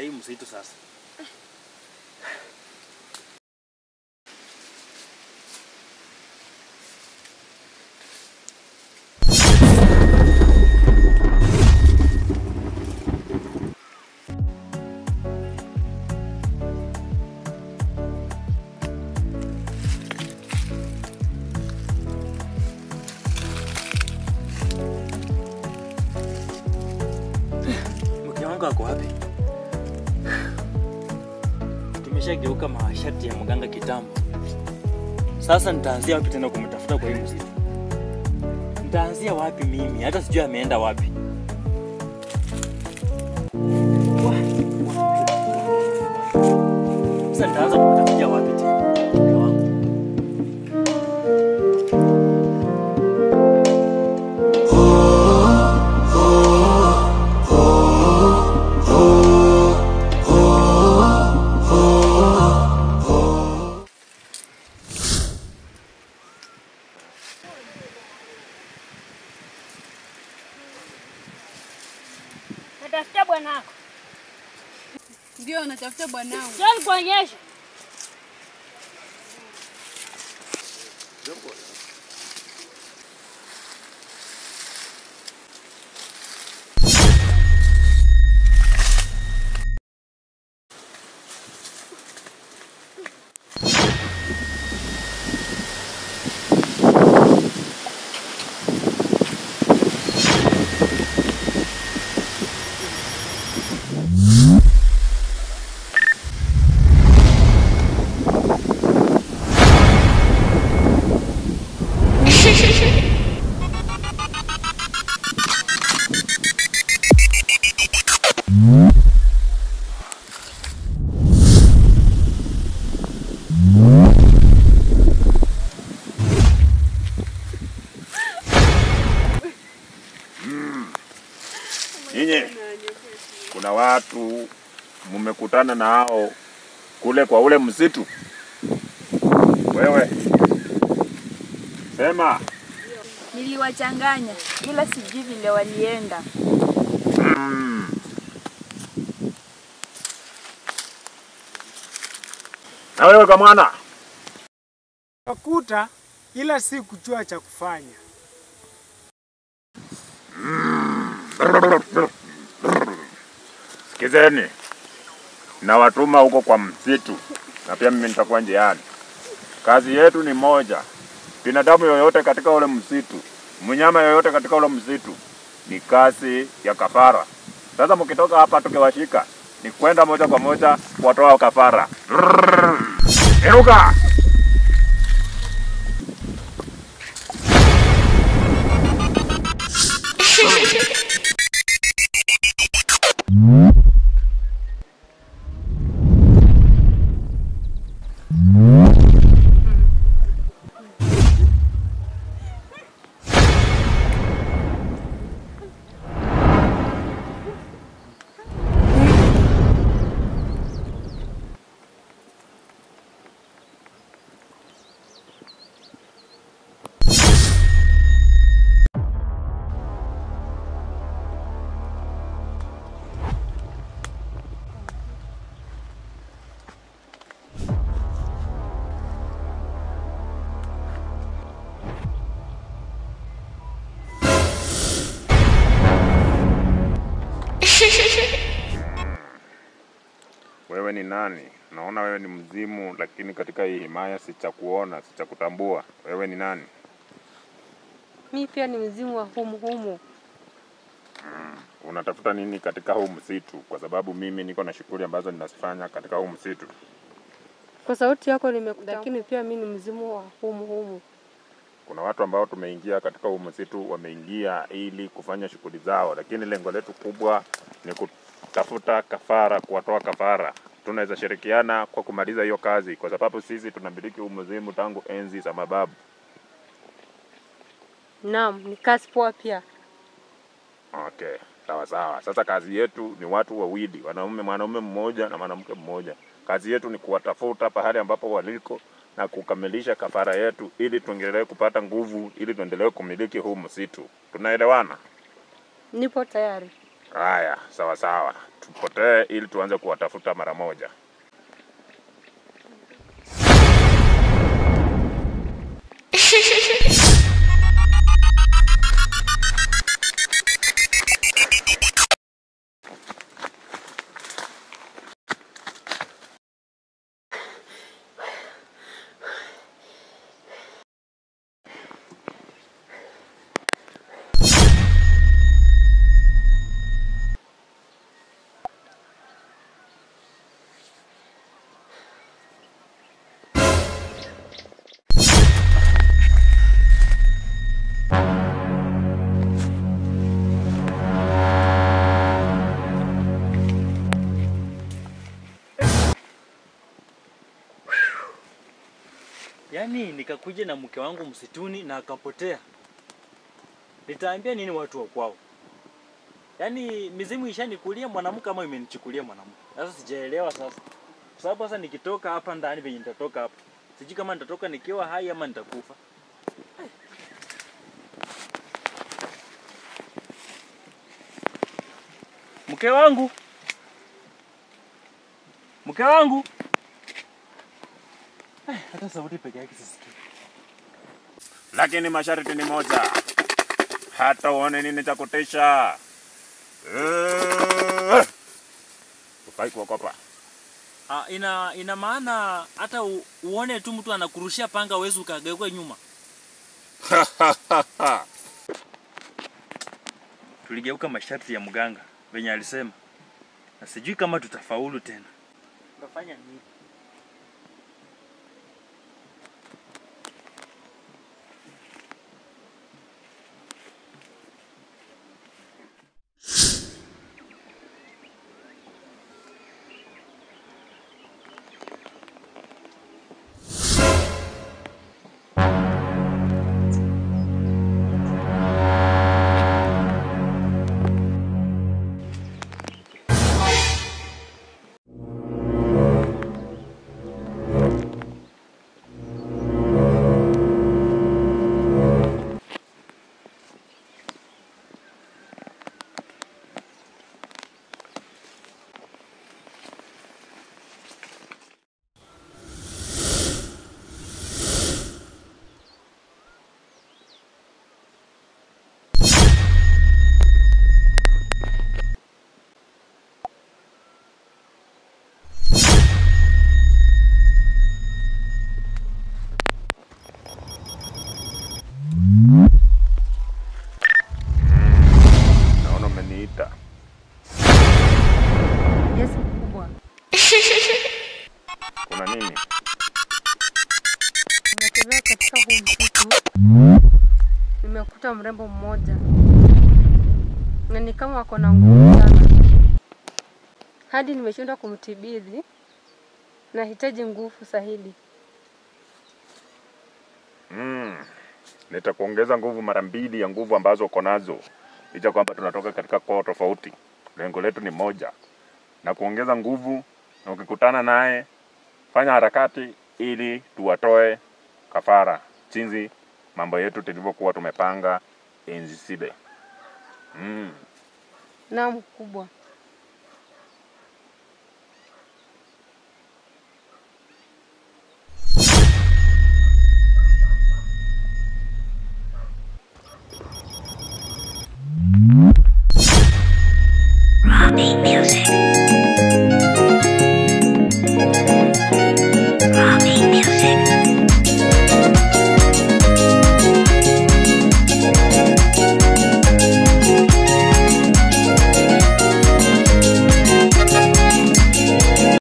hii msitu sasa? Ako wapi? Tumeshageuka mashati ya mganga kitambo. Sasa nitaanzia wapi tena kumtafuta kwa hii msitu? Nitaanzia wapi mimi? Hata sijui ameenda wapi. Sasa nitaanza kumtafutia wapi tena? Mke wangu. Natafuta bwanako. Ndio natafuta bwanangu. Njoo nikuonyeshe. Nyinyi kuna watu mmekutana na hao kule kwa ule msitu. Wewe sema. Niliwachanganya ila sijui vile walienda. Na wewe kwa mwana wakuta ila si kujua cha kufanya. Sikizeni, na watuma huko kwa msitu, na pia mimi nitakuwa njiani. Kazi yetu ni moja. Binadamu yoyote katika ule msitu, mnyama yoyote katika ule msitu, ni kazi ya kafara. Sasa mkitoka hapa tukiwashika, ni kwenda moja kwa moja kuwatoa kafara. Eruka! Wewe ni nani? Naona wewe ni mzimu, lakini katika hii himaya sichakuona, sichakutambua. Wewe ni nani? Mimi pia ni mzimu wa humu humu. Unatafuta nini katika huu msitu? Kwa sababu mimi niko na shughuli ambazo ninazifanya katika huu msitu. Kwa sauti yako nimekutambua, lakini pia mimi ni mzimu wa humu humu. Kuna watu ambao tumeingia katika huu msitu, wameingia ili kufanya shughuli zao, lakini lengo letu kubwa ni kutafuta kafara, kuwatoa kafara. Tunaweza shirikiana kwa kumaliza hiyo kazi, kwa sababu sisi tunamiliki huu mzimu tangu enzi za mababu. Naam, ni kazi poa pia. Okay, sawa sawa. Sasa kazi yetu ni watu wawili, wanaume, mwanaume mmoja na mwanamke mmoja. Kazi yetu ni kuwatafuta pahali ambapo waliko na kukamilisha kafara yetu ili tuendelee kupata nguvu, ili tuendelee kumiliki huu msitu. Tunaelewana? Nipo tayari. Haya, sawa sawa. Tupotee ili tuanze kuwatafuta mara moja. Yaani nikakuja na mke wangu msituni na akapotea. Nitaambia nini watu wa kwao? Yaani mizimu ishanikulia mwanamke ama imenichukulia mwanamke? Sasa sijaelewa sasa. Kwa sababu sasa nikitoka hapa ndani venye nitatoka hapa, sijui kama nitatoka nikiwa hai ama nitakufa. Mke wangu. Mke wangu. Hata sauti peke yake sisikii. Lakini masharti ni moja. Hata uone nini cha kutisha. Ufai kuogopa. Ina maana hata uone tu mtu anakurushia panga uwezi ukageuka nyuma. Tuligeuka masharti ya mganga venye alisema. Na sijui kama tutafaulu tena. Tutafanya nini? Yes, mkubwa. Kuna nini? Nimetembea katika huu msitu, nimekuta mrembo mmoja na ni kama ako na nguvu sana, hadi nimeshindwa kumtibidhi. Nahitaji nguvu zaidi. Nitakuongeza nguvu mara mbili ya nguvu ambazo uko nazo. Licha kwamba tunatoka katika koo tofauti, lengo letu ni moja, na kuongeza nguvu. Na ukikutana naye fanya harakati ili tuwatoe kafara jinsi mambo yetu tulivyokuwa tumepanga enzi zile. Naam mkubwa.